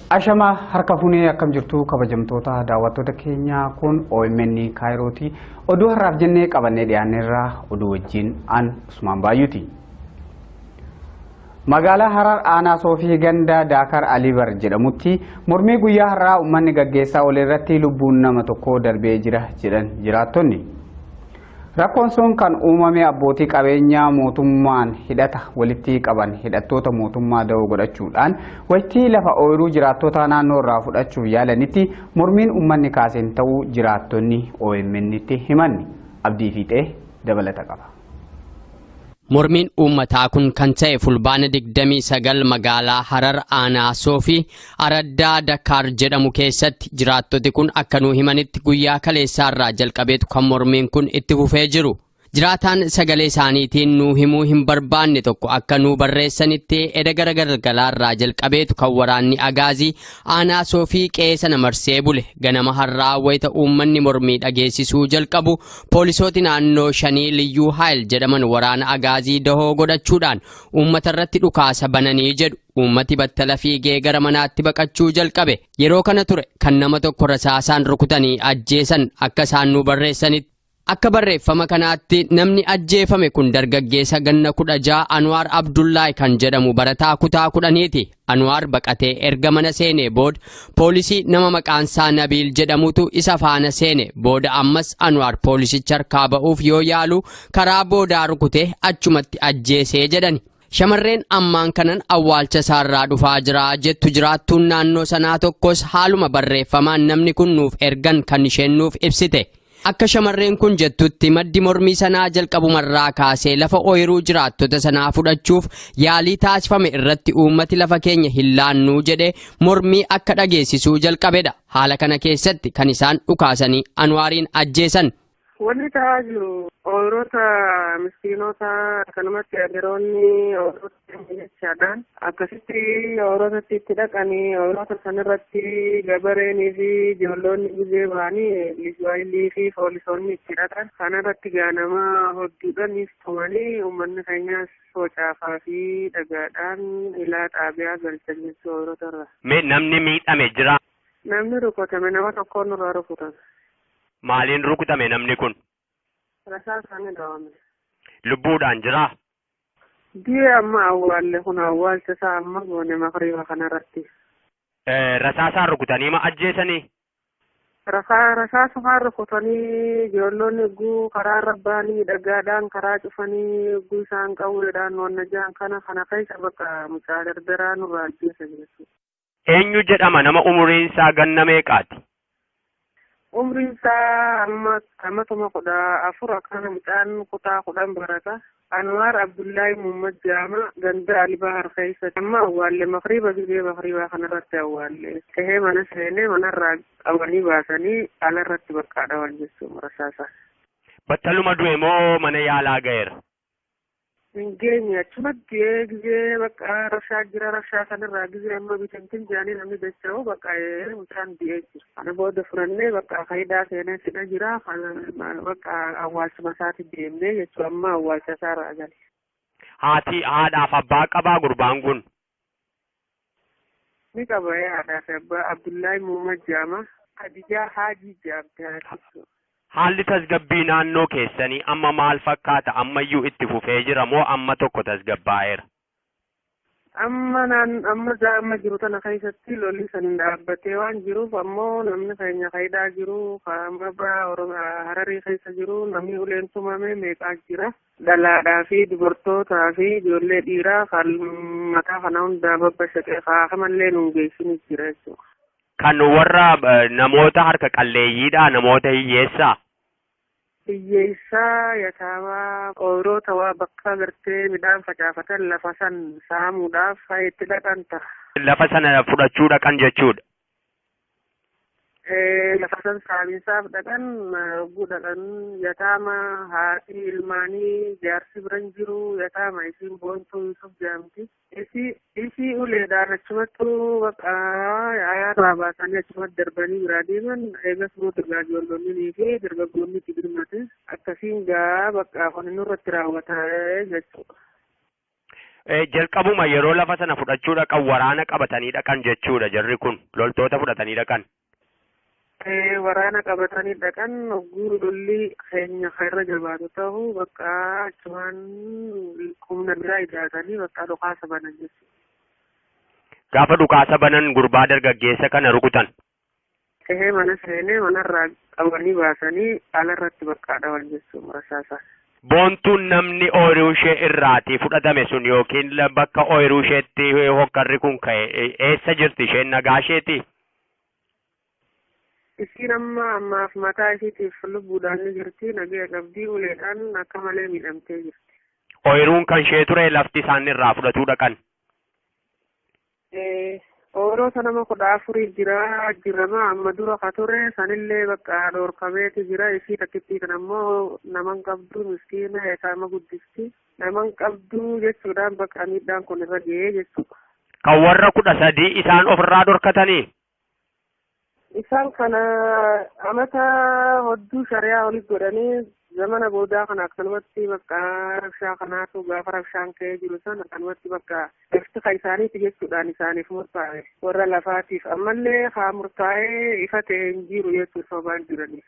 Ashama harka fuunee akkam jirtu kabajamtoota daawwattoota keenyaa kun OMN Kaayirooti. Oduu har'aaf jennee qabannee dhiyaanneerraa oduu wajjin an Usmaan Baay'uuti. Magaalaa Harar aanaa Soofii ganda Daakar Alibar jedhamutti mormii guyyaa har'aa uummanni gaggeessaa oole irratti lubbuun nama tokkoo darbee jira jedhan jiraattonni. Rakkoon sun kan uumame abbootii qabeenyaa mootummaan hidhata walitti qaban hidhattoota mootummaa da'oo godhachuudhaan waqtii lafa ooyiruu jiraattota naannoo irraa fudhachuuf yaalanitti mormiin uummanni kaaseen ta'uu jiraattonni OMN'tti himan. Abdii Fiixee dabalata qaba. Mormiin uummataa kun kan ta'e Fulbaana 29 magaalaa Harar aanaa Soofii araddaa Dakaar jedhamu keessatti jiraattoti kun akka nuu himanitti guyyaa kaleessaarraa jalqabeetu kan mormiin kun itti fufee jiru. Jiraataan sagalee isaaniitiin nuu himuu hin barbaanne tokko akka nuu barreessanitti eda gara galgalaarraa jalqabeetu kan waraanni Agaazii aanaa Soofii qe'ee sana marsee bule. Ganama har'aa wayita uummanni mormii dhageessisuu jalqabu poolisooti naannoo shanii Liyyuu Haayil jedhaman waraana Agaazii dahoo godhachuudhaan uummata irratti dhukaasa bananii jedhu. Uummati battala fiigee gara manaatti baqachuu jalqabe. Yeroo kana ture kan nama tokko rasaasaan rukutanii ajjeesan akka isaan nuu barreessanitti. Akka barreeffama kanaatti namni ajjeefame kun dargaggeessa ganna 16 Anwaar Abdullaay kan jedhamu barataa kutaa 10ti. Anwaar baqatee erga mana seenee booda poolisii nama maqaansaa Nabiil jedhamutu isa faana seene. Booda ammas Anwaar poolisicha harkaa ba'uuf yoo yaalu karaa boodaa rukutee achumatti ajjeesee jedhani. Shamarreen ammaan kanan awwaalcha isaarraa dhufaa jira jettu jiraattuun naannoo sanaa tokkos haaluma barreeffamaan namni kun nuuf ergan kan isheen nuuf ibsite. Akka shamarreen kun jettutti maddi mormii sanaa jalqabumarraa kaasee lafa ooyiruu jiraattota sanaa fudhachuuf yaalii taasifame irratti uummati lafa keenya hin laannuu jedhee mormii akka dhageessisuu jalqabedha. Haala kana keessatti kan isaan dhukaasanii Anwaariin ajjeesan. Wanni ta'aa jiru ooyiroota miskiinota akkanumatti aderoonni ooyiroota jechaadhaan akkasitti ooyirootatti itti dhaqanii ooyiroota sanirratti gabareenii fi ijoollonni gizee ba'anii lijuwaayilii fi poolisoonni itti dhaqan kanarratti gaanama hodduudhaan tumanii uummanni keenyas focaafaa fi dhagaadhaan ilaa xaabiyaa galchan jechuu ooyiroota irra. Mee namni miidhame jira? Namni rukutame nama tokkoon nurraa rukutame. Maaliin rukutame namni kun? Rasaasaan dhawame. Lubbuudhaan jiraa? Du'ee amma awwaalle kun awwaalcha isaa amma goone makriiba kanarratti. Rasaasaan rukutanii ma ajjeesanii? Rasaasumaan rukutanii ijoollonni guu karaa irra ba'anii dhagaadhaan karaa cufanii guu isaan qawweedhaan wanna ja'an kana kana keessa bakka mucaa dardaraa nurraa ajjeesan jechuudha. Eenyu jedhama nama umuriin isaa ganna meeqaati? Umriin isaa amma amatuma 14 akkana mucaan kutaa 10 barata. Anwaar Abdullaahi Muhammad jedhama ganda Alibahar keessa. Amma awwaalle makriiba gizee makriibaa kanarratti awwaalle. Tahee mana seenee manarraa qabanii baasanii alarratti bakka dhawan jechuudha rasaasa. Battaluma du'e moo mana yaalaa ga'eera? Hin geenye achumatti du'ee gizee bakka rabshaa jira rabshaa sanirraa gizee amma bitantin jedhanii namni dacha'u bakka mucaan du'ee jira. Kana booda furannee bakka faayidaa seenee sidha jira bakka awwaalchuma isaatti deemnee jechuudha amma awwaalcha isaarraa gale. Haati haadhaaf abbaa qabaa gurbaan kun? Ni qaba haadhaa fi abbaa Abdullaahi Muhammad jedhama. Khadijaa Haajii jedhamti haati. Haalli tasgabbii naannoo keessanii amma maal fakkaata? Ammayyuu itti fufee jira moo amma tokko tasgabbaa'eera? Amma naan amma amma jiru tana keessatti lolli san dhaabbatee waan jiruuf ammoo namni keenya faayidaa jiru amma baha Hararii keessa jiru namni uleen tumame meeqaa jira. Dhalaadhaa fi dubartootaa fi ijoollee dhiiraa kan mataa kana hundaa babbashaqee kaakamallee nuun geessinis jira jechuudha. Kan warra namoota harka qalleeyyiidhaa namoota hiyyeessaa? Hiyyeessaa yataamaa ooyiroota waa bakka gartee midhaan facaafatan lafa san saamuudhaaf itti dhaqan ta'a. Lafa sana fudhachuu dhaqan jechuudha. Lafa san saaminsaaf dhaqan hogguu dhaqan yataama haati ilmaanii jaarsi biran jiru yataama isiin Boontuu Yusuf jedhamti. Isii uleedhaan achumattu bakka ayaarraa baasanii achumatti darbanii biraa deeman. Eegas booda gaa ijoollonni fi dargaggoonni itti birmate akkasiin gaa bakka kun nurratti raawwata jechuudha. Jalqabuma yeroo lafa sana fudhachuu dhaqan waraana qabatanii dhaqan jechuudha jarri kun loltoota fudhatanii dhaqan. Waraana qabatanii dhaqan hogguu lolli keenya irra jabaatu ta'u bakka achumaan humna biraa ijaatanii bakka dhukaasa banan jechuudha. Gaafa dhukaasa banan gurbaa dargaggeessa kana rukutan. Ehee mana seenee manarraa qabanii baasanii alarratti bakka dhawan jechuudha rasaasa. Boontuun namni ooyiruu ishee irraatii fudhatame sun yookiin bakka ooyiruu isheetti hokkarri kun ka'e eessa jirti isheen nagaa isheeti? Isiin amma ammaaf mataa isiitiif lubbuudhaan ni jirti nagaya qabdii uleedhaan akka malee miidhamtee jirti. Ooyiruun kan ishee ture lafti isaan irraa fudhatuu dhaqan. Ooyiroota nama 14 jira jirama amma dura ka ture sanillee bakka dhoorkameeti jira isii takkittii kan ammoo naman qabdu miskiina yataama guddisti naman qabdu jechuudhaan bakka miidhaan kun irra ga'ee jechuudha. Kan warra 13 isaan ofirraa dhorkatanii? Isaan kana amata hodduu shari'aa olis godhanii zamana boodaa kana akkanumatti bakka rabshaa kanaatu gaafa rabshaan ka'ee jiru sana akkanumatti bakka lafti kan isaaniiti jechuudhaan isaaniif murtaa'e warra lafaatiif ammallee haa murtaa'ee ifa ta'e hin jiru jechuudha sobaan jiraniif.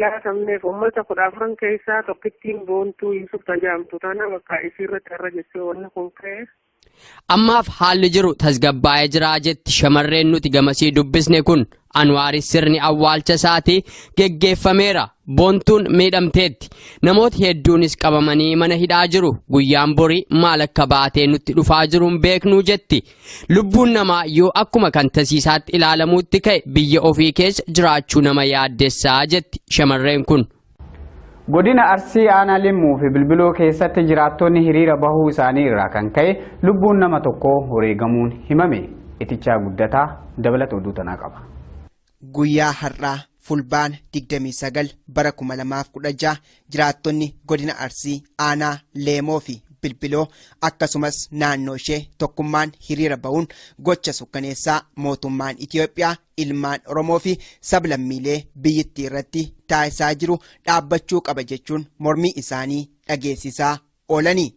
Laatamneef uummata 14 keessaa tokkittiin Boontuu Yusuf tajaamtu tana bakka isiirratti irra jechuu wanni kun ka'e. Ammaaf haalli jiru tasgabbaa'ee jira jetti shamarreen nuti gamasii dubbisne kun Anwaaris sirni awwaalcha isaatii geggeeffameera. Boontuun miidhamteetti. Namooti hedduunis qabamanii mana hidhaa jiru. Guyyaan borii maal akka baatee nutti dhufaa jiru hin beeknuu jetti. Lubbuun namaa yoo akkuma kan tasiisaatti ilaalamuutti ka'e biyya ofii keessa jiraachuu nama yaaddessaa jetti shamarreen kun. Godina Arsii aanaa Limmuu fi Bilbiloo keessatti jiraattonni hiriira bahuu isaanii irraa kan ka'e lubbuun nama tokkoo wareegamuun himame. Itichaa Guddataa dabalata oduu tanaa qaba. Guyyaa har'aa Fulbaana 29 bara 2016 jiraattonni godina Arsii aanaa Leemoo fi Bilbiloo akkasumas naannoo ishee tokkummaan hiriira bahuun gocha sukkaneessaa mootummaan Itiyoophiyaa ilmaan Oromoo fi sablammiilee biyyattii irratti taasisaa jiru dhaabbachuu qaba jechuun mormii isaanii dhageessisaa oolani.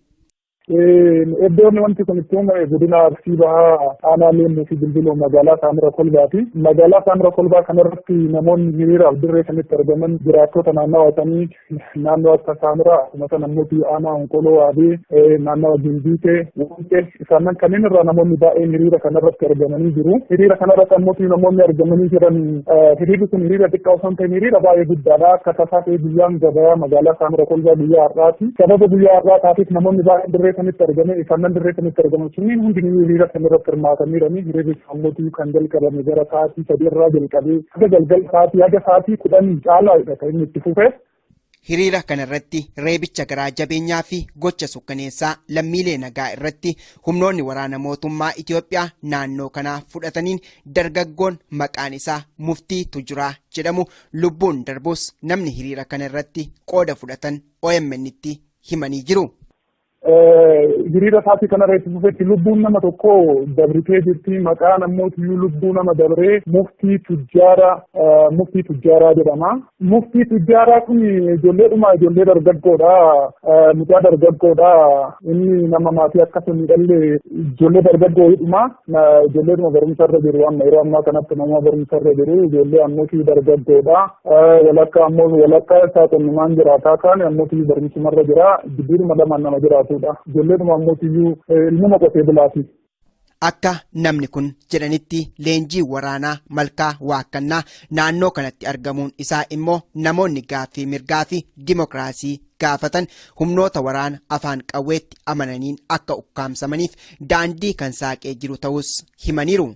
Iddoon wanti kun itti uumame godina Arsii Bahaa aanaa Leemmuu fi Bilbiloo magaalaa Saamira Kolbaati. Magaalaa Saamira Kolbaa kanarratti namoonni hiriiraaf dirree kanitti argaman jiraattota naannawa sanii naannoo akka Saamira akkuma sana immoo aanaa Onkoloo Waabee naannawa Gimbiitee Wonqee isaan kanneen irraa namoonni baay'een hiriira kanarratti argamanii jiru. Hiriira kanarratti ammoo namoonni argamanii jiran hiriirri kun hiriira xiqqaa osoo hin ta'in hiriira baay'ee guddaadha. Akka tasaa ta'e guyyaan gabaa magaalaa Saamira Kolbaa guyyaa har'aati. Sababa guyyaa har'aa taateef namoonni baay'een dirree kanitti argame isaan dirree kanitti argaman sunniin hundinuu hiriira kanarratti hirmaataniirani. Hiriirri ammoo kan jalqabame gara sa'aatii 3 irraa jalqabee haga galgala sa'aatii haga sa'aatii 10 caalaadha kan inni itti fufe. Hiriira kanarratti reebicha garaa jabeenyaa fi gocha sukkaneessaa lammiilee nagaa irratti humnoonni waraana mootummaa Itiyoophiyaa naannoo kanaa fudhataniin dargaggoon maqaan isaa Muftii Tujuraa jedhamu lubbuun darbus namni hiriira kanarratti qooda fudhatan OMN'tti himanii jiru. Hiriira sa'aatii kanarra itti fufetti lubbuun nama tokko dabritee jirti. Maqaan ammoo lubbuu nama dabree Muftii Tujjaaraa jedhama. Muftii Tujjaaraa kun ijoolleedhuma ijoollee dargaggoodha. Mucaa dargaggoodha. Inni nama maatii akkasuma miidhallee ijoollee dargaggoodhuma. Ijoolleedhuma barumsa irra jiru amma yeroo ammaa kanatti nama barumsa irra jiru ijoollee ammoo dargaggoodha. Walakkaa ammoo walakkaa isaa qonnumaan jiraataa kaan ammoo barumsuma irra jira. Gidduudhuma lamaan nama jiraatu. Ijoolleedhuma ammoo ilmuma qotee bulaati. Akka namni kun jedhanitti leenjii waraanaa Malkaa Waaqannaa naannoo kanatti argamuun isaa immoo namoonni gaaffii mirgaa fi dimokiraasii gaafatan humnoota waraana afaan qawweetti amananiin akka ukkaamsamaniif daandii kan saaqee jiru ta'us himaniiru.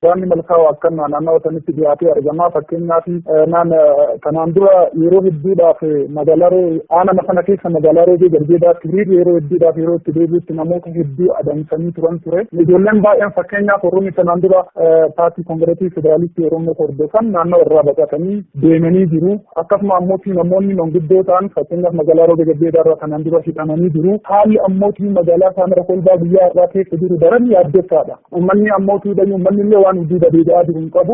Waan Malkaa Waaqannaa naannoo sanitti dhiyaatee argama. Fakkeenyaaf kanaan dura yeroo hedduudhaaf magaalaa aanama kana keessa magaalaa Roobee Garjeedaatti hiriirri yeroo hedduudhaaf yeroo itti deebi'utti namoota hedduu adamsanii turan ture. Ijoolleen baay'een fakkeenyaaf warroonni kanaan dura paartii Koongireesii Federaalistii Oromoo hordofan naannoo irraa baqatanii deemanii jiru. Akkasuma ammoo namoonni manguddoo ta'an fakkeenyaaf magaalaa Roobee Garjeedaa irraa kanaan dura hidhamanii jiru. Haalli ammoo magaalaa Saamira Kolbaa guyyaa har'aa keessa jiru daran yaaddessaadha. Uummanni ammoo uummanni illee waan hojii badeedaa jiru hin qabu.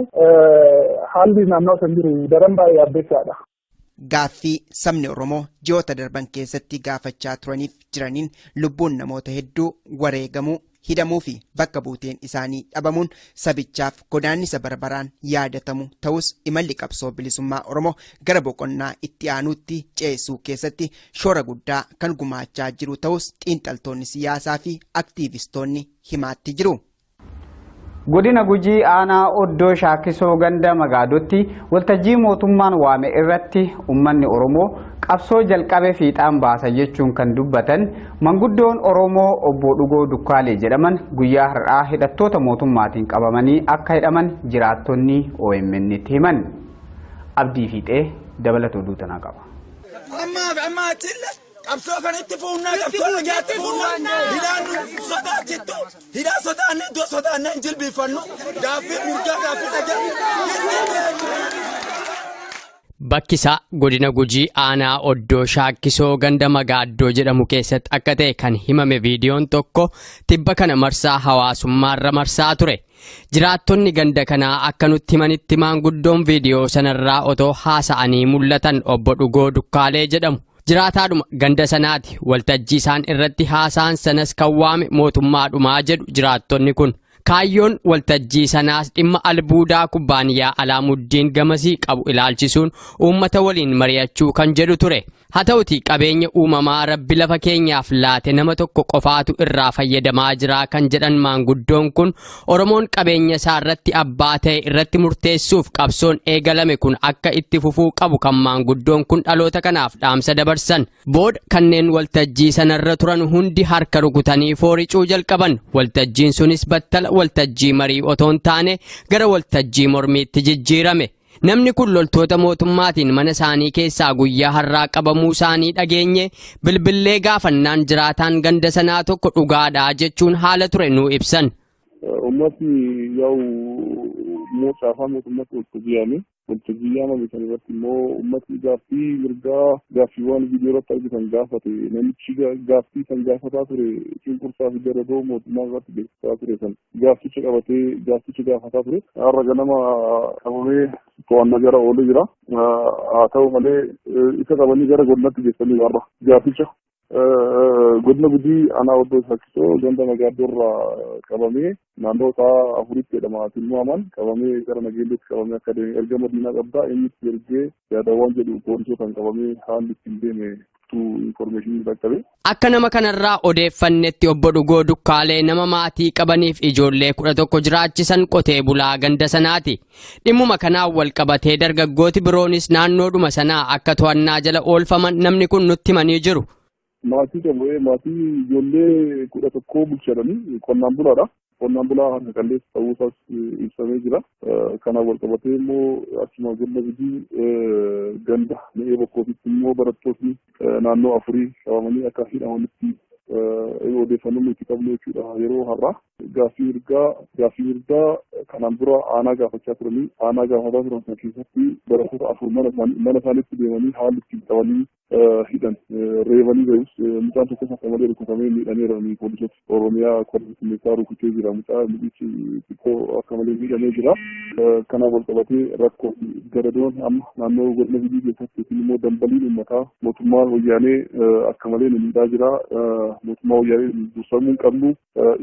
Haalli naannoo san jiru daran baay'ee yaaddessaadha. Gaaffii sabni Oromoo ji'oota darban keessatti gaafachaa turaniif jiraniin lubbuun namoota hedduu wareegamuu, hidhamuu fi bakka buuteen isaanii dhabamuun sabichaaf godaannisa barbaraan yaadatamu ta'us imalli qabsoo bilisummaa Oromoo gara boqonnaa itti aanuutti ceesuu keessatti shoora guddaa kan gumaachaa jiru ta'us xiinxaltoonni siyaasaa fi aktiivistoonni himaatti jiru. Godina Gujii aanaa Oddoo Shaakisoo ganda Magaadotti waltajjii mootummaan waame irratti uummanni Oromoo qabsoo jalqabe fiixaan baasa jechuun kan dubbatan manguddoon Oromoo obbo Dhugoo Dukkaalee jedhaman guyyaa har'aa hidhattoota mootummaatiin qabamanii akka hidhaman jiraattonni OMN itti himan. Abdii Fiixee dabalata oduu tanaa qaba. Qabsoo kanatti fuunnaa qabsoo nagaatti fuunnaa hidhaan nu sodaachittu hidhaa sodaanne iddoo sodaanne hin jilbiifannu gaaffii mirgaa gaaffii dhagaa. Bakki isaa godina Gujii aanaa Oddoo Shaakkisoo ganda Magaaddoo jedhamu keessatti akka ta'e kan himame viidiyoon tokko tibba kana marsaa hawaasummaarra marsaa ture. Jiraattonni ganda kanaa akka nutti himanitti maanguddoon viidiyoo sanarraa otoo haasa'anii mul'atan obbo Dhugoo Dukkaalee jedhamu. Jiraataadhuma ganda sanaati waltajjii isaan irratti haasa'an sanas kan waame mootummaadhumaa jedhu jiraattonni kun. Kaayyoon waltajjii sanaas dhimma albuudaa kubbaaniyaa Alaamuddin gamasii qabu ilaalchisuun uummata waliin mari'achuu kan jedhu ture. Haa ta'uti qabeenya uumamaa rabbi lafa keenyaaf laate nama tokko qofaatu irraa fayyadamaa jira kan jedhan maanguddoon kun Oromoon qabeenya isaa irratti abbaa ta'e irratti murteessuuf qabsoon eegalame kun akka itti fufuu qabu kan maanguddoon kun dhaloota kanaaf dhaamsa dabarsan. Booda kanneen waltajjii sanarra turan hundi harka rukutanii fooricuu jalqaban. Waltajjiin sunis battala waltajjii marii otoo hin taane gara waltajjii mormiitti jijjiirame. Namni kun loltoota mootummaatiin mana isaanii keessaa guyyaa har'aa qabamuu isaanii dhageenye bilbillee gaafannaan jiraataan ganda sanaa tokko dhugaadhaa jechuun haala ture nuu ibsan. Uummatni yaa'u caafaa mootummaatti waltajjii yaame. Waltajjii yaamame sana irratti immoo uummatni gaaffii mirgaa gaaffiiwwan viidiyoo irratti argitan gaafate namichi gaaffii san gaafataa ture cunqursaa fi daradoo mootummaa irratti beeksisaa ture san gaafficha qabatee gaafficha gaafataa ture. Har'a ganama qabamee to'annaa gara oolee jira. Haa ta'u malee isa qabanii gara godinatti geessanii har'a gaafficha. Godina Gujii aanaa Oddoo Shaakkisoo ganda Magaaddoo irraa qabamee naannoo sa'a 4tti jedhama tilmaaman qabamee gara Nageelleetti qabamee akka deeme erga madiinaa qabdaa inni ergee yaadawwan jedhu poolisootaan qabamee haalli ittiin deeme information qaqqabe. Akka nama kanarraa odeeffannetti obbo Dhugoo Dukkaalee nama maatii qabaniif ijoollee 11 jiraachisan qotee bulaa ganda sanaati. Dhimmuma kanaan wal qabatee dargaggooti biroonis naannoodhuma sanaa akka to'annaa jala oolfaman namni kun nutti himanii jiru. Maatii qabu maatii ijoollee 11 bulchanii qonnaan bulaadha. Qonnaan bulaa harka qalleessa ta'uu isaas ibsamee jira. Kanaan wal qabatee immoo achuma godina Gujii ganda mi'ee bokkootitti immoo barattootni naannoo 4 qabamanii akka hidhamanitti odeeffannoo nuti qabnu jechuudha yeroo har'aa. Gaaffii mirgaa kanaan dura aanaa gaafachaa turanii aanaa gaafataa turan sana keessatti barattoota 4 mana isaaniitti deemanii haalli ittiin qabanii hidhan reebanii bahus mucaan tokkos akka malee rukutamee miidhameera poolisoota Oromiyaa koordineessaa rukutee jira mucaa miidhichi xiqqoo akka malee miidhamee jira. Kanaaf wal qabatee rakkoo gadadoon amma naannoo godina Gujii keessatti yookiin immoo dambaliin uummataa mootummaan wayyaanee akka malee nu miidhaa jira. Mootummaa wayyaanee dursamuu hin qabnu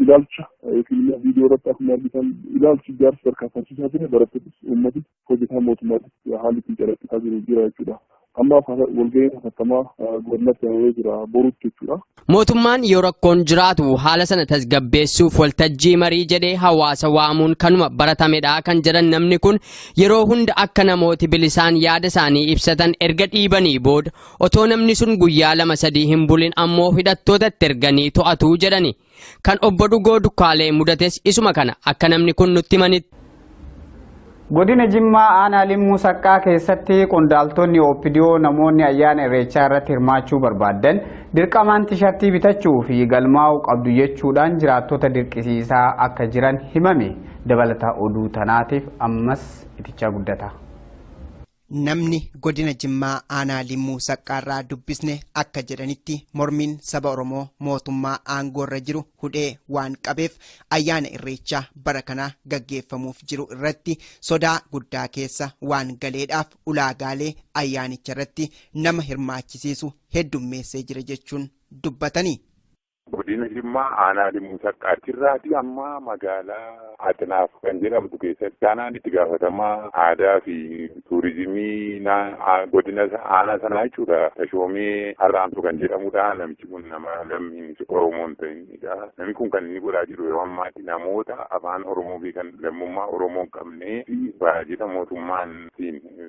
ilaalcha yookiin immoo viidiyoo irratti akkuma argitan ilaalchi ijaarsa tarkaanfachiisaa ture barattoota uummati hojjetaa mootummaatti haalli ittiin calaqqisaa jiru jira jechuudha. Amma walga'ii hatattamaa godinatti yaamamee jira boruutti jechuudha. Mootummaan yoo rakkoon jiraatu haala sana tasgabbeessuuf waltajjii marii jedhee hawaasa waamuun kanuma baratamedha kan jedhan namni kun yeroo hunda akka namooti bilisaan yaada isaanii ibsatan erga dhiibanii booda otoo namni sun guyyaa 2-3 hin bulin ammoo hidhattootatti erganii to'atuu jedhani. Kan obbo Dhugoo Dukkaalee mudates isuma kana akka namni kun nutti himanitti. Godina Jimmaa aanaa Limmuu Saqqaa keessatti qondaaltonni OPDO namoonni ayyaana Irreechaa irratti hirmaachuu barbaadan dirqamaan tishartii bitachuu fi galmaa'uu qabdu jechuudhaan jiraattota dirqisiisaa akka jiran himame. Dabalata oduu tanaatiif ammas itichaa guddata. Namni godina Jimmaa aanaa Limmuu Saqqaarraa dubbisne akka jedhanitti mormiin saba Oromoo mootummaa aangoorra jiru hudhee waan qabeef ayyaana Irreechaa bara kana gaggeeffamuuf jiru irratti sodaa guddaa keessa waan galeedhaaf ulaagaalee ayyaanicha irratti nama hirmaachisiisu heddummeessee jira jechuun dubbatani. Godina Jimmaa aanaa Limmuu Saqqaatti amma magaalaa Atinaaf kan jedhamtu keessatti aanaan itti gaafatamaa aadaa fi tuurizimii godina aanaa sanaa jechuudha. Tashoomee Harraamtu kan jedhamudha. Namichi kun nama lammii Oromoo hin ta'inidha. Namni kun kan inni godhaa jiru yeroo ammaatti namoota afaan Oromoo fi kan lammummaa Oromoo hin qabnee fi baajata mootummaan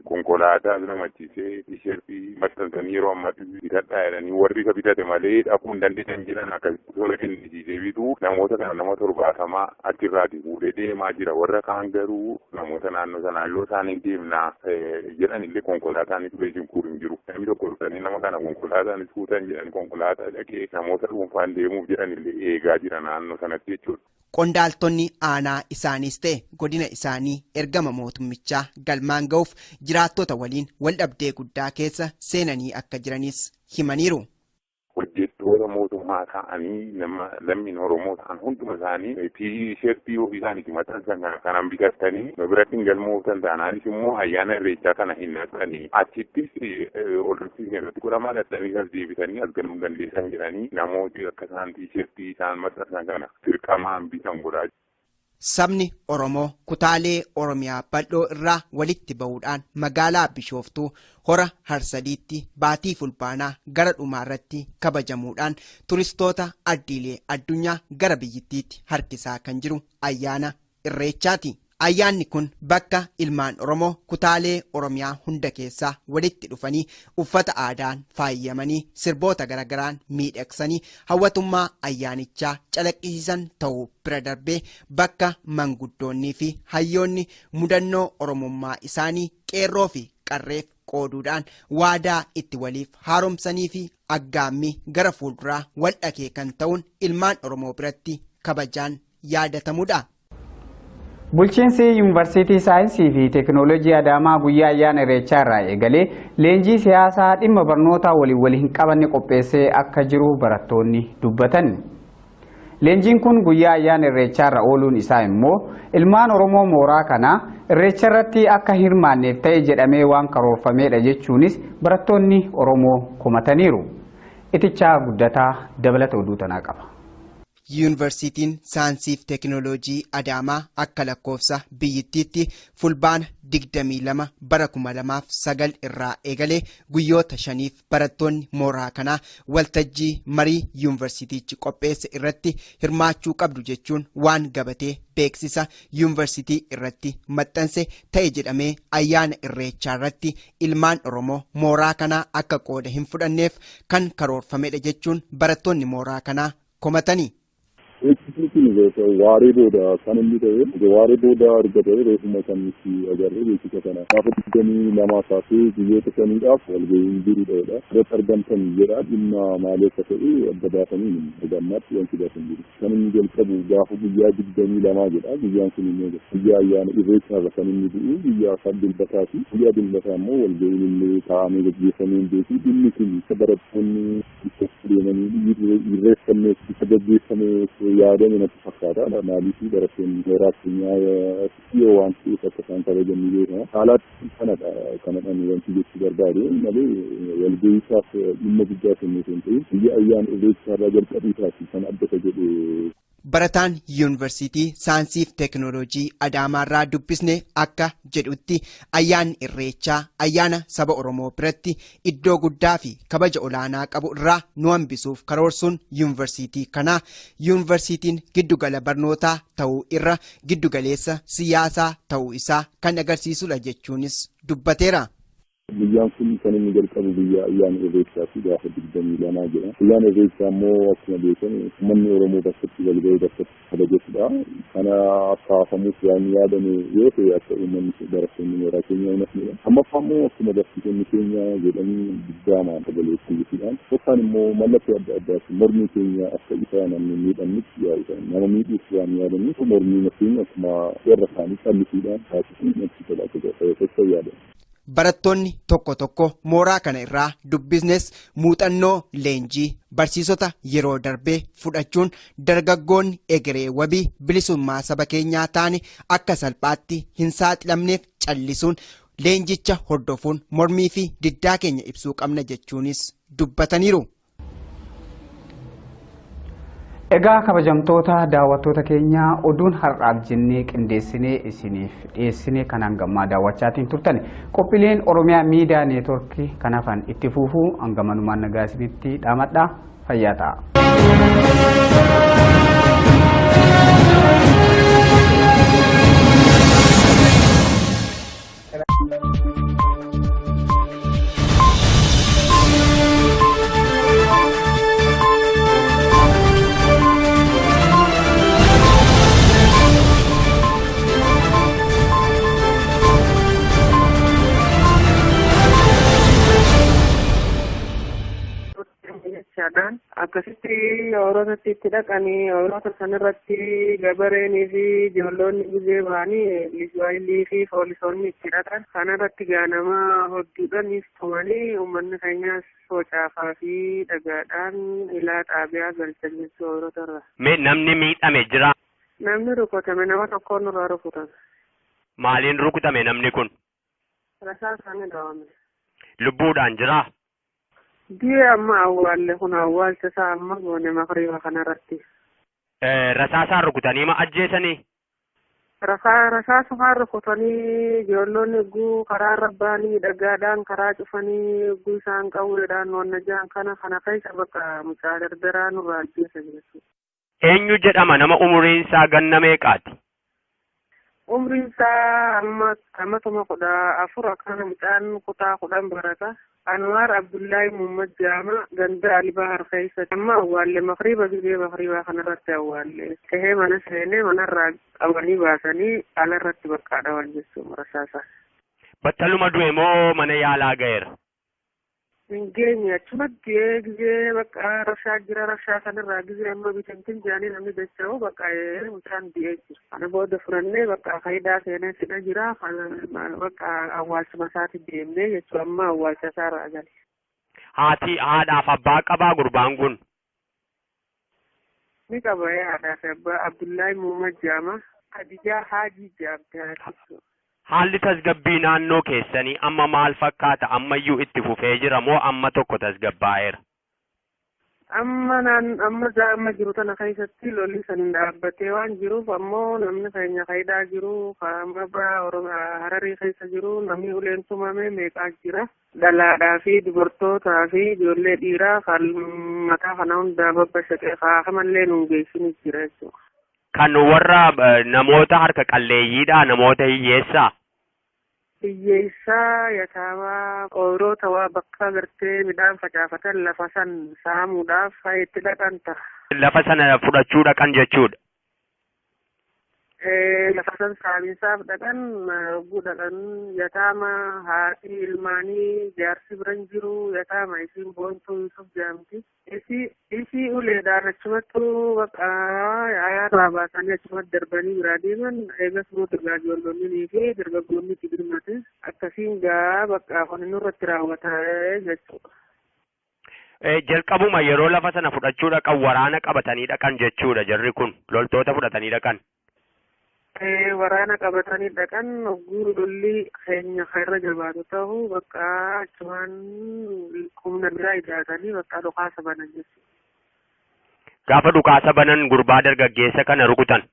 konkolaataa namachiisee tisheertii maxxansanii yeroo ammaatti bitadhaa jedhanii warri isa bitate malee dhaquu hin dandeessan jedhan akka tola kennisiisee bituu namoota kana nama 70 achirraati fuudhee deemaa jira. Warra kaan garuu namoota naannoo sanaa yoo isaan hin deemnaa jedhan illee konkolaataan dhufee hin hin jiru. Namni tokko dhufanii nama kana konkolaataan fuutan jedhan konkolaataa dhaqee namoota dhuunfaan deemuuf jedhan illee eegaa jira naannoo sanatti jechuudha. Qondaaltonni aanaa isaaniis ta'e godina isaanii ergama mootummichaa galmaan ga'uuf jiraattota waliin waldhabdee guddaa keessa seenanii akka jiranis himaniiru. Hojjettoota mootummaa ta'anii nama lammiin Oromoo ta'an hunduma isaanii tiishertii ofii isaaniitti maxxansan kanaan bitatanii biratti hin galmooftan taanaanis immoo ayyaana Irreechaa kana hin naqanii achittis hordofsiisni irratti godhamaa dhaqanii as deebisanii as galuu dandeessan jedhanii namooti akka isaan tiishertii isaan maxxansan kana dirqamaan bitan godhaa. Sabni Oromoo kutaalee Oromiyaa bal'oo irraa walitti ba'uudhaan magaalaa Bishooftuu hora Harsadiitti baatii fulbaanaa gara dhumaarratti kabajamuudhaan turistoota ardiilee addunyaa gara biyyittiitti harkisaa kan jiru ayyaana Irreechaati. Ayyaanni kun bakka ilmaan Oromoo kutaalee Oromiyaa hunda keessaa walitti dhufanii uffata aadaan faayyamanii sirboota garagaraan miidhagsanii hawwatummaa ayyaanichaa calaqqisiisan ta'uu bira darbee bakka manguddoonnii fi hayyoonni mudannoo Oromummaa isaanii qeerroo fi qarreef qooduudhaan waadaa itti waliif haaromsanii fi aggaammii gara fuulduraa wal dhakee kan ta'uun ilmaan Oromoo biratti kabajaan yaadatamudha. Bulchiinsi Yuunivarsiitii Saayinsii fi Teekinooloojii Adaamaa guyyaa ayyaana Irreechaa irraa eegalee leenjii siyaasaa dhimma barnootaa waliin wal hin qabanne qopheessee akka jiru barattoonni dubbatan. Leenjiin kun guyyaa ayyaana Irreechaa irra ooluun isaa immoo ilmaan Oromoo mooraa kanaa Irreecha irratti akka hirmaanneef ta'e jedhamee waan karoorfamedha jechuunis barattoonni Oromoo komataniiru. Itichaa Guddataa dabalata oduu tanaa qaba. Yuunivarsiitiin Saayinsii fi Teekinooloojii Adaamaa akka lakkoofsa biyyittiitti fulbaana 22 bara 2009 irraa eegalee guyyoota 5 barattoonni mooraa kanaa waltajjii marii yuunivarsiitichi qopheesse irratti hirmaachuu qabdu jechuun waan gabatee beeksisa yuunivarsiitii irratti maxxanse ta'e jedhamee ayyaana Irreechaa irratti ilmaan Oromoo mooraa kanaa akka qooda hin fudhanneef kan karoorfamedha jechuun barattoonni mooraa kanaa komatani. Beeksisni kun waaree booda kan inni ta'e waaree booda erga ta'e reefuma kan nuti agarre beeksisa kana gaafa 22 kaasee guyyoota 5dhaaf walga'iin jirudha. Irratti argamtan jedha dhimma maalii akka ta'e adda baasanii argamnaatti wanti baasan jiru. Kan inni jalqabu gaafa guyyaa 22 jedha. Guyyaan kun immoo guyyaa ayyaana Irreechaarra kan inni bu'u guyyaa kan dilbataati. Guyyaa dilbataa immoo walga'iin illee taa'amee gaggeeffamee hin beeku. Dhimmi kun isa barattoonni deemanii irreeffanneef isa gaggeeffameef yaadame natti fakkaata. Maaliif barattoonni mooraa keenyaa dhiyoo waan ta'eef akka isaan kabajan ni beekama. Haalaatti kanadha kanadhaan wanti jechuu barbaade malee walga'iisaaf dhimma guddaa kennee osoo hin ta'in guyyaa ayyaana Irreechaarraa jalqabiisaati kan adda isa jedhe. Barataan Yuunivarsiitii Saayinsii fi Teekinooloojii Adaamaarraa dubbisne akka jedhutti ayyaanni Irreechaa ayyaana saba Oromoo biratti iddoo guddaa fi kabaja olaanaa qabu irraa nu hambisuuf karoorsuun yuunivarsiitii kanaa yuunivarsiitiin giddugala barnootaa ta'uu irra giddugaleessa siyaasaa ta'uu isaa kan agarsiisudha jechuunis dubbateera. Guyyaan kun kan inni jalqabu guyyaa ayyaana Irreechaa fi gaafa 22 jedha. Ayyaana Irreechaa immoo akkuma beekamu uummanni Oromoo bakkatti wal ga'ee bakkatti kabajatudha. Kana kaafamuuf waan yaadame yoo ta'e akka uummanni barattoonni mooraa keenya hin hafnedha. Ammaffaa immoo akkuma barsiisonni keenya jedhanii digdaamaan sagalee kuyyisuudhaan yookaan immoo mallattoo adda addaatiin mormii keenya akka isa namni miidhamnutti yaa'uudhaan nama miidhuuf waan yaadaniif mormii keenya akkuma warra isaanii callisuudhaan taasisuun natti tola akka ta'e yaadama. Barattoonni tokko tokko mooraa kana irraa dubbisnes muuxannoo leenjii barsiisota yeroo darbee fudhachuun dargaggoonni egeree wabii bilisummaa saba keenyaa taane akka salphaatti hin saaxilamneef callisuun leenjicha hordofuun mormii fi diddaa keenya ibsuu qabna jechuunis dubbataniiru. Egaa kabajamtoota daawwattoota keenya oduun har'aaf jennee qindeessinee isiniif dhiyeessinee kan hangammaa daawwachaatiin turtan qophiileen Oromiyaa Miidiyaa Neetwoorkii kan hafan itti fufuu hangamanumaan nagaa isinitti dhaamadha fayyaa ta'a. Akkasitti ooyiruu itti dhaqanii ooyiruu sanarratti gabareenii fi ijoollonni guzee ba'anii lijuwaayilii fi poolisoonni itti dhaqan kanarratti gaanama hodduudhaan tumanii uummanni keenyas socaafaa fi dhagaadhaan ilaa xaabiyaa galchan jechuu ooyiruu irra. Mee namni miidhame jira? Namni rukutame nama tokkoon nurraa rukutame. Maaliin rukutame namni kun? Rasaasaan dhawame. Lubbuudhaan jiraa? Biyya amma awwaalle kun awwaalcha isaa amma goone makriiba kanarratti. Rasaasaan rukutanii ma ajjeesanii? Rasaasumaan rukutanii ijoollonni guu karaa irra ba'anii dhagaadhaan karaa cufanii guu isaan qawweedhaan wanna ja'an kana kana keessa bakka mucaa dardaraa nurraa ajjeesan jechuudha. Eenyu jedhama nama umuriin isaa ganna meeqaati? Umriin isaa amma amatuma 14 akkana mucaan kutaa 10 barata. Anwar Abdullahi Muhammad Jama ganda Alibahar keessa amma awwaalle makriiba gizee makriibaa kanarratti awwaalle kahee mana seenee manarraa qabanii baasanii alarratti bakka dhawan jechuudha rasaasa. Battaluma du'e moo mana yaalaa ga'eera? Hin geenye achumatti gizee bakka rashaa jira rashaa sanarraa gizee amma bitamtin jedhanii namni dacha'u bakka mucaan du'ee jira. Kana booda furannee bakka faayidaa seenee sidha jira bakka awwaalchuma isaatti deemnee jechuudha amma awwaalcha isaarraa gale. Haati haadhaaf abbaa qabaa gurbaan kun? Ni qaba haadhaaf abbaa Abdullahi Muhammad Jaama Khadijaa Haajii Jaamte haati. Haalli tasgabbii naannoo keessanii amma maal fakkaata? Ammayyuu itti fufee jira moo amma tokko tasgabbaa'eera? Amma amma jiru tana keessatti lolli san dhaabbatee waan jiruuf ammoo namni keenya faayidaa jiru amma Hararii keessa jiru namni uleen tumame meeqaa jira. Dhalaadhaa fi dubartootaa fi ijoollee dhiiraa kan mataa kana hundaa babbashaqee kaakamallee nuun geessinis jira jechuudha. Kan warra namoota harka qalleeyyiidha namoota hiyyeessaa? Hiyyeessaa yataamaa ooyiroota waa bakka gartee midhaan facaafatan lafa san saamuudhaaf itti dhaqan ta'a. Lafa sana fudhachuu dhaqan jechuudha. Lafa san saaminsaaf dhaqan hogguu dhaqan yataama haati ilmaanii jaarsi biran jiru yataama isiin boontuu Yusuf jaamti. Isii uleedhaan achumattu bakka ayaarraa baasanii achumatti darbanii biraa deeman eegas booda gaa ijoollonnii fi dargaggoonni itti birmate akkasiin gaa bakka kun nurratti raawwata jechuudha. Jalqabuma yeroo lafa sana fudhachuu dhaqan waraana qabatanii dhaqan jechuudha jarri kun loltoota fudhatanii dhaqan. Waraana qabatanii dhaqan hogguu lolli keenya irra jabaatu ta'u bakka achumaan humna biraa ijaatanii bakka dhukaasa banan jechuudha. Gaafa dhukaasa banan gurbaa dargaggeessa kana rukutan.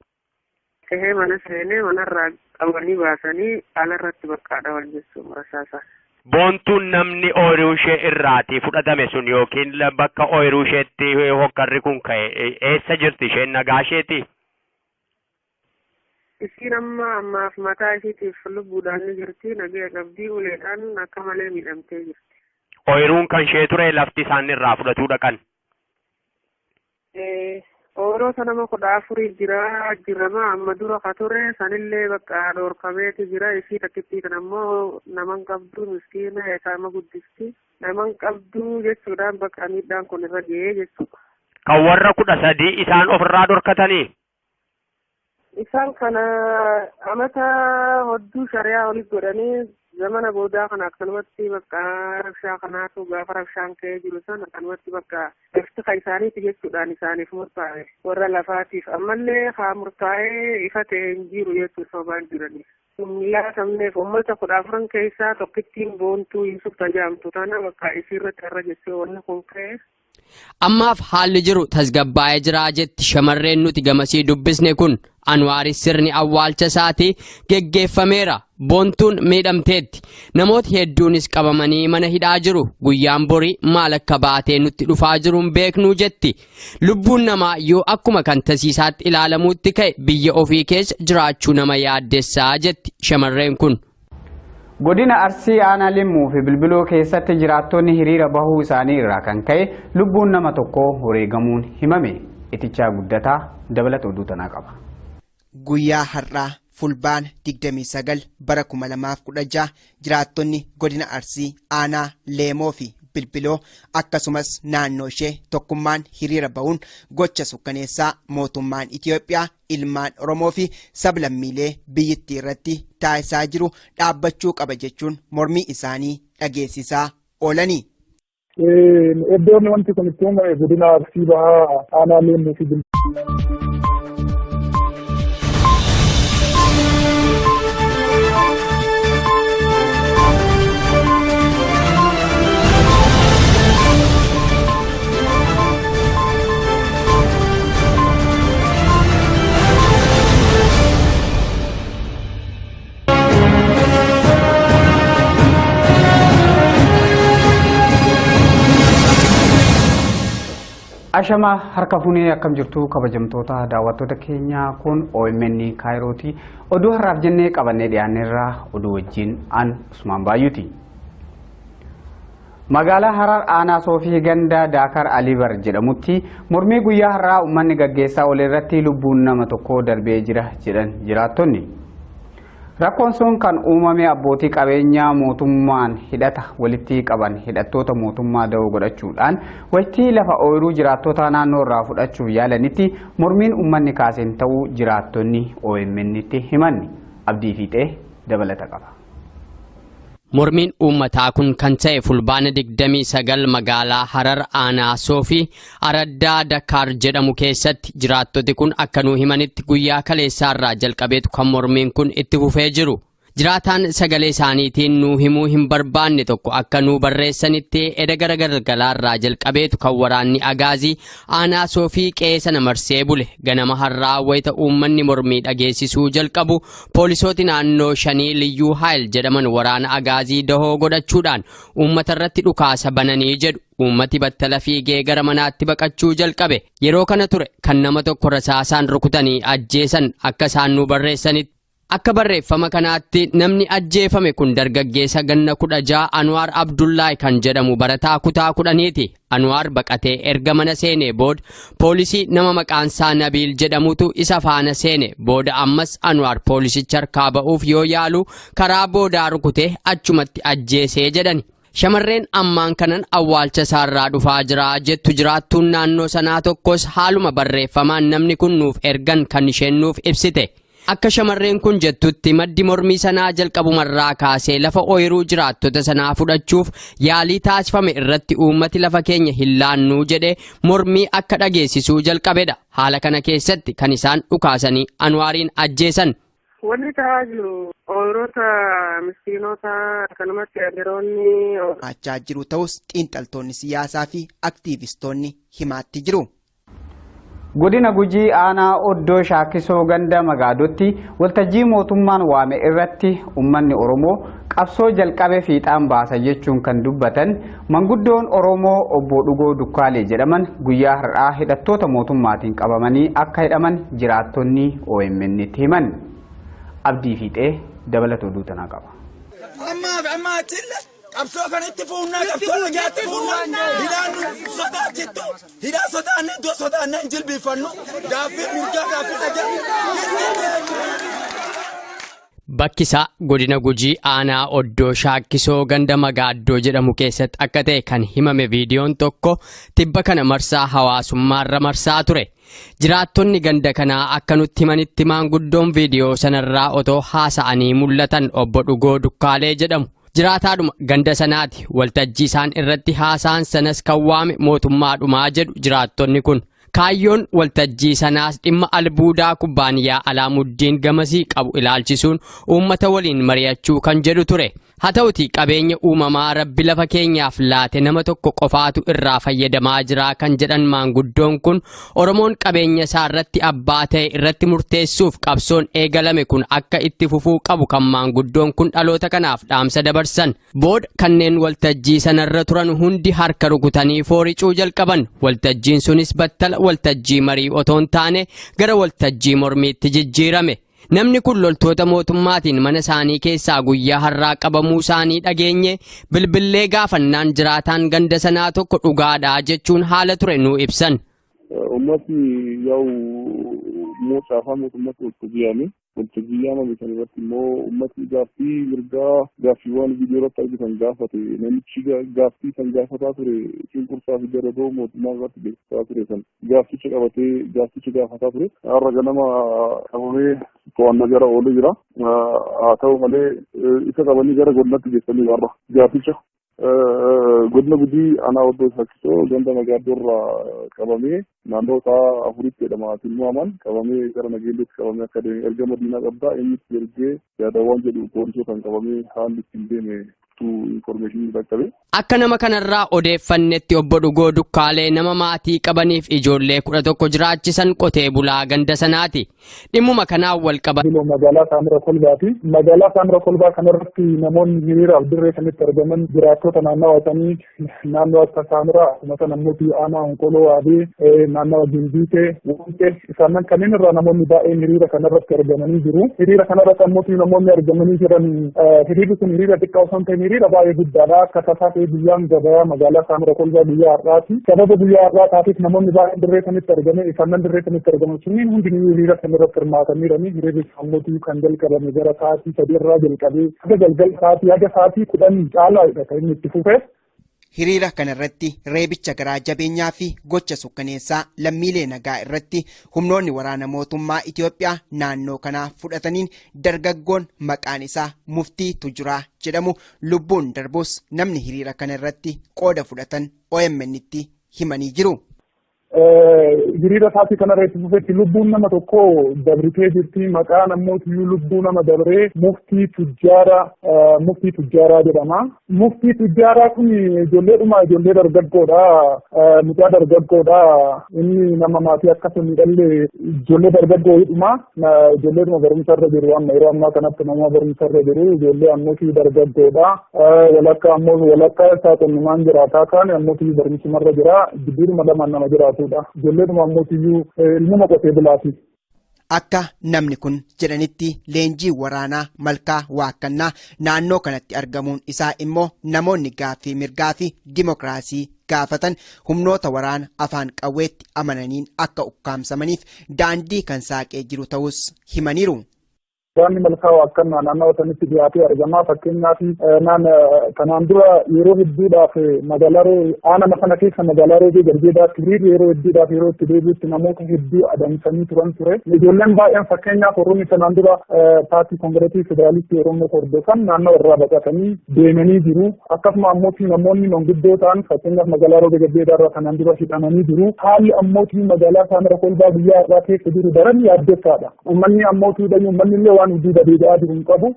Kahee mana seenee manarraa qabanii baasanii alarratti bakka dhawan jechuudha rasaasa. Boontuun namni ooyiruu ishee irraatii fudhatame sun yookiin bakka ooyiruu isheetti hokkarri kun ka'e eessa jirti isheen nagaa isheeti? Isiin amma ammaaf mataa isiitiif lubbuudhaan ni jirti, nagaya qabdii, uleedhaan akka malee miidhamtee jirti. Ooyiruun kan ishee ture lafti isaan irraa fudhatuu dhaqan. Ooyiroota nama 14 jira jirama amma dura ka ture sanillee bakka dhoorkameeti jira. Isii takkittii kan ammoo naman qabdu miskiina eesaama guddisti naman qabdu jechuudhaan bakka miidhaan kun irra ga'ee jechuudha. Kan warra 13 isaan ofirraa dhorkatanii? Isaan kana amata hodduu shari'aa olis godhanii zamana boodaa kana akkanumatti bakka rabshaa kanaatu gaafa rabshaan ka'ee jiru san akkanumatti bakka lafti ka isaaniiti jechuudhaan isaaniif murtaa'e warra lafaatiif ammallee haa murtaa'ee ifa ta'e hin jiru jechuudha sobaan jiraniif. Laatamneef uummata 14 keessaa tokkittiin Boontuu Yusuf tajaamtu tana bakka isiirratti irra jechuu wanni kun ka'e. Ammaaf haalli jiru tasgabbaa'ee jira jetti shamarreen nuti gamasii dubbisne kun. Anwaaris sirni awwaalcha isaatii geggeeffameera. Boontuun miidhamteetti. Namooti hedduunis qabamanii mana hidhaa jiru. Guyyaan borii maal akka baatee nutti dhufaa jiru hin beeknuu jetti. Lubbuun namaa yoo akkuma kan tasiisaatti ilaalamuutti ka'e biyya ofii keessa jiraachuu nama yaaddessaa jetti shamarreen kun. Godina Arsii aanaa Limmuu fi Bilbiloo keessatti jiraattonni hiriira bahuu isaanii irraa kan ka'e lubbuun nama tokkoo wareegamuun himame. Itichaa Guddataa dabalata oduu tanaa qaba. Guyyaa har'aa Fulbaana 29 bara 2016 jiraattonni godina Arsii aanaa Leemoo fi Bilbiloo akkasumas naannoo ishee tokkummaan hiriira bahuun gocha sukkaneessaa mootummaan Itiyoophiyaa ilmaan Oromoo fi sablammiilee biyyattii irratti taasisaa jiru dhaabbachuu qaba jechuun mormii isaanii dhageessisaa oolani. Iddoon wanti kun itti uumame godina Arsii Bahaa aanaa Leemmuu fi Ashama harka fuunee akkam jirtu kabajamtoota daawwattoota keenyaa kun OMN Kaayirooti. Oduu har'aaf jennee qabannee dhiyaanneerraa oduu wajjin an Usmaan Baay'uuti. Magaalaa Harar aanaa Soofii ganda Daakar Alibar jedhamutti mormii guyyaa har'aa uummanni gaggeessaa oole irratti lubbuun nama tokkoo darbee jira jedhan jiraattonni. Rakkoon sun kan uumame abbootii qabeenyaa mootummaan hidhata walitti qaban hidhattoota mootummaa da'oo godhachuudhaan waqtii lafa ooyiruu jiraattota naannoo irraa fudhachuuf yaalanitti mormiin uummanni kaaseen ta'uu jiraattonni OMN tti himan. Abdii Fiixee dabalata qaba. Mormiin uummataa kun kan ta'e Fulbaana 29 magaalaa Harar aanaa Soofii Araddaa Dakaar jedhamu keessatti jiraattoti kun akka nuu himanitti guyyaa kaleessaarraa jalqabeetu kan mormiin kun itti fufee jiru. Jiraataan sagalee isaaniitiin nuu himuu hin barbaanne tokko akka nuu barreessanitti eda gara galgalaarraa jalqabeetu kan waraanni Agaazii aanaa Soofii qe'ee sana marsee bule. Ganama har'aa wayita uummanni mormii dhageessisuu jalqabu poolisooti naannoo shanii Liyyuu Haayil jedhaman waraana Agaazii dahoo godhachuudhaan uummata irratti dhukaasa bananii jedhu. Uummati battala fiigee gara manaatti baqachuu jalqabe. Yeroo kana ture kan nama tokko rasaasaan rukutanii ajjeesan akka isaan nuu barreessanitti. Akka barreeffama kanaatti namni ajjeefame kun dargaggeessa ganna 16 Anwaar Abdullahi kan jedhamu barataa kutaa 10ti. Anwaar baqatee erga mana seenee booda poolisii nama maqaan isaa Nabiil jedhamutu isa faana seene. Booda ammas Anwaar poolisicha harkaa ba'uuf yoo yaalu karaa boodaa rukutee achumatti ajjeesee jedhani. Shamarreen ammaan kanan awwaalcha isaarraa dhufaa jira jettu jiraattuun naannoo sanaa tokkos haaluma barreeffamaan namni kun nuuf ergan kan isheen nuuf ibsite. Akka shamarreen kun jettutti maddi mormii sanaa jalqabumarraa kaasee lafa ooyiruu jiraattota sanaa fudhachuuf yaalii taasifame irratti uummati lafa keenya hin laannuu jedhee mormii akka dhageessisuu jalqabedha. Haala kana keessatti kan isaan dhukaasanii Anwaariin ajjeesan. Wanni ta'aa jiru ooyiroota miskiinota akkanumatti aderoonni Achaa jiru ta'us xiinxaltoonni siyaasaa fi aktiivistoonni himaatti jiru. Godina Gujii aanaa Oddoo Shaakisoo ganda Magaadotti waltajjii mootummaan waame irratti uummanni Oromoo qabsoo jalqabe fiixaan baasa jechuun kan dubbatan manguddoon Oromoo obbo Dhugoo Dukkaalee jedhaman guyyaa har'aa hidhattoota mootummaatiin qabamanii akka hidhaman jiraattonni OMN tti himan. Abdii Fiixee dabalata oduu tanaa qaba. Amma achille qabsoo kanatti fuunnaa qabsoo nagaatti fuunnaa hidhaan nu sodaachittu hidhaa sodaanne iddoo sodaanne hin jilbiifannu gaaffii mirgaa gaaffii dhagaa. Bakki isaa godina Gujii aanaa Oddoo Shaakkisoo ganda Magaaddoo jedhamu keessatti akka ta'e kan himame viidiyoon tokko tibba kana marsaa hawaasummaarra marsaa ture. Jiraattonni ganda kanaa akka nutti himanitti maanguddoon viidiyoo sanarraa otoo haasa'anii mul'atan obbo Dhugoo Dukkaalee jedhamu. Jiraataadhuma ganda sanaati waltajjii isaan irratti haasa'an sanas kan waame mootummaadhumaa jedhu jiraattonni kun. Kaayyoon waltajjii sanaas dhimma albuudaa kubbaaniyaa Alaamuddin gamasii qabu ilaalchisuun uummata waliin mari'achuu kan jedhu ture. Haa ta'uti qabeenya uumamaa rabbi lafa keenyaaf laate nama tokko qofaatu irraa fayyadamaa jira kan jedhan maanguddoon kun Oromoon qabeenya isaa irratti abbaa ta'e irratti murteessuuf qabsoon eegalame kun akka itti fufuu qabu kan maanguddoon kun dhaloota kanaaf dhaamsa dabarsan. Booda kanneen waltajjii sanarra turan hundi harka rukutanii fooricuu jalqaban. Waltajjiin sunis battala waltajjii marii otoo hin taane gara waltajjii mormiitti jijjiirame. Namni kun loltoota mootummaatiin mana isaanii keessaa guyyaa har'aa qabamuu isaanii dhageenye bilbillee gaafannaan jiraataan ganda sanaa tokko dhugaadha jechuun haala ture nuu ibsan. Uummatni yaa'u moocaafaa mootummaatti waltajjii yaamame sana irratti immoo uummatni gaaffii mirgaa gaaffiiwwan viidiyoo irratti argitan gaafate namichi gaaffii san gaafataa ture cunqursaa fi daraboo mootummaa irratti beeksisaa ture san gaafficha qabatee gaafficha gaafataa ture har'a ganama qabamee to'annaa gara oolee jira. Haa ta'u malee isa qabanii gara godinatti geessanii warra gaafficha godina Gujii aanaa Oddoo Shaakkisoo ganda Magaaddoo irraa qabamee naannoo isaa afuritti jedhama tilmaaman qabamee gara Nageelleetti qabamee akka deeme erga Madiinaa qabdaa eenyutti ergee yaadawwan jedhu poolisootaan qabamee haalli ittiin deeme information qaqqabe. Akka nama kanarraa odeeffannetti obbo Dhugoo Dukkaalee nama maatii qabaniif ijoollee 11 jiraachisan qotee bulaa ganda sanaati. Dhimmuma kanaan wal qaban. Magaalaa Saamira Kolbaati. Magaalaa Saamira Kolbaa kanarratti namoonni hiriiraaf dirree kanatti argaman jiraattota naannawa sanii naannoo akka Saamira akkuma sana namooti aanaa Onkoloo Waabee naannawa Gimbiitee Wonqee isaan kanneen irraa namoonni baay'een hiriira kanarratti argamanii jiru. Hiriira kanarratti ammoo namoonni argamanii jiran hiriirri kun hiriira xiqqaa osoo hin ta'in hiriira baay'ee guddaadha. Akka tasaa ta'e guyyaan gabaa magaalaa Saamira Kolbaa guyyaa har'aati. Sababa guyyaa har'aa taateef namoonni baay'een dirree kanatti argame isaan dirree kanatti argaman sunniin hundinuu hiriira kanarratti hirmaataniirani. Hiriirri ammoo kan jalqabame gara sa'aatii 3 irraa jalqabee haga galgala sa'aatii haga sa'aatii 10 caalaadha kan inni itti fufe. Hiriira kanarratti reebicha garaa jabeenyaa fi gocha sukkaneessaa lammiilee nagaa irratti humnoonni waraana mootummaa Itoophiyaa naannoo kanaa fudhataniin dargaggoon maqaan isaa Muftii Tujuraa jedhamu lubbuun darbus namni hiriira kanarratti qooda fudhatan OMN'tti himanii jiru. Hiriira sa'aatii kanarratti fufetti lubbuun nama tokko dabritee jirti. Maqaan ammoo lubbuu nama dabree Muftii Tujjaaraa jedhama. Muftii Tujjaaraa kun ijoolleedhuma ijoollee dargaggoodha. Mucaa dargaggoodha. Inni nama maatii akkasuma miidhallee ijoollee dargaggoodhuma. Ijoolleedhuma barumsa irra jiru amma yeroo ammaa kanatti nama barumsa irra jiru ijoollee ammoo dargaggoodha. Walakkaa ammoo walakkaa isaa qonnumaan jiraataa kaan ammoo barumsuma irra jira. Gidduudhuma lamaan nama jiraatu. Ijoolleedhuma ammoo ilmuma qotee bulaati. Akka namni kun jedhanitti leenjii waraanaa Malkaa Waakkannaa naannoo kanatti argamuun isaa immoo namoonni gaaffii mirgaa fi dimokiraasii gaafatan humnoota waraana afaan qawweetti amananiin akka ukkaamsamaniif daandii kan saaqee jiru ta'us himaniiru. Waraanni Malkaa Waakkannaa naannoo sanitti dhiyaatee argama. Fakkeenyaaf kanaan dura yeroo hedduudhaaf magaalaa aanaa kana keessa magaalaa Roobee Garjeedaatti hiriirri yeroo hedduudhaaf yeroo itti deebi'utti namoota hedduu adamsanii turan ture. Ijoolleen baay'een fakkeenyaaf warroonni kanaan dura paartii koongireesii federaalistii Oromoo hordofan naannoo irraa baqatanii deemanii jiru. Akkasuma ammoo namoonni manguddoo ta'an fakkeenyaaf magaalaa Roobee Garjeedaa irraa kanaan dura hidhamanii jiru. Haalli ammoo magaalaa Saamira Kolbaa guyyaa har'aa keessa jiru daran yaaddessaadha. Uummanni ammoo uummanni illee waan hojii dabeedhaa jiru hin qabu.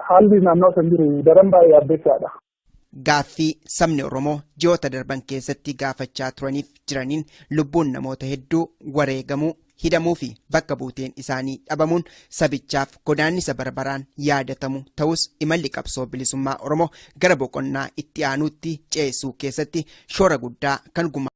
Haalli naannoo san jiru daran baay'ee yaaddessaadha. Gaaffii sabni Oromoo ji'oota darban keessatti gaafachaa turaniif jiraniin lubbuun namoota hedduu wareegamuu, hidhamuu fi bakka buuteen isaanii dhabamuun sabichaaf godaannisa barbaraan yaadatamu ta'us imalli qabsoo bilisummaa Oromoo gara boqonnaa itti aanuutti ceesisuu keessatti shoora guddaa kan gumaachudha.